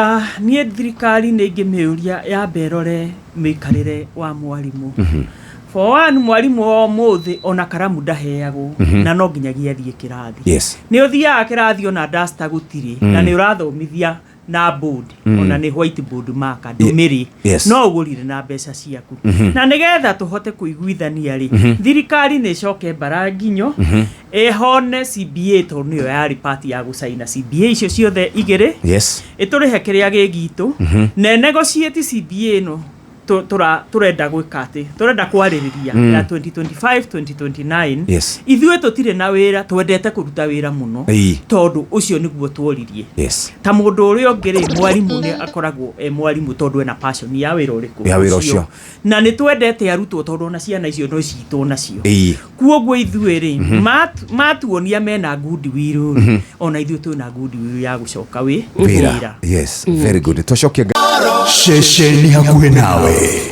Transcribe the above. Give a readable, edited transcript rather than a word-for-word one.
Niĩ thirikari nĩ ingĩmĩũria yambe ĩrore mĩikarĩre wa mwarimũ. For one, mwarimũ wa ũmũthĩ ona karamu ndaheagwo na no nginyagia athiĩ kĩrathi. Nĩ ũthiaga kĩrathi ona duster gũtirĩ na nĩ ũrathomithia na board, ona nĩ white board marker ndũmĩrĩ. No ũgũrire na mbeca ciaku. Na nĩgetha tũhote kũiguithania rĩ, thirikari nĩ ĩcoke mbara nginyo ĩhone CBA tondũ nĩyo yarĩ part ya gũcaina CBA icio ciothe igĩrĩ. Ĩtũrĩhe kĩrĩa gĩ gitũ na ĩnegotiate CBA ĩno tũrenda gwĩka atĩ tũrenda kwarĩrĩria ya 2025 2029. Ithuĩ tũtirĩ na wĩra, twendete kũruta wĩra mũno tondũ ũcio nĩguo tworirie. Ta mũndũ ũrĩa ũngĩ rĩ, mwarimũ nĩ akoragwo e mwarimũ tondũ ena passion ya wĩra ũrĩkũ? Ya wĩra ũcio. Na nĩ twendete arutwo tondũ ona ciana icio no citũ nacio. Kuoguo ithuĩ rĩ, matuonia mena goodwill rĩ, ona ithuĩ twĩna goodwill ya gũcoka wĩra. Yes, very good. Twacokia. Ceceni hakuhĩ nawe.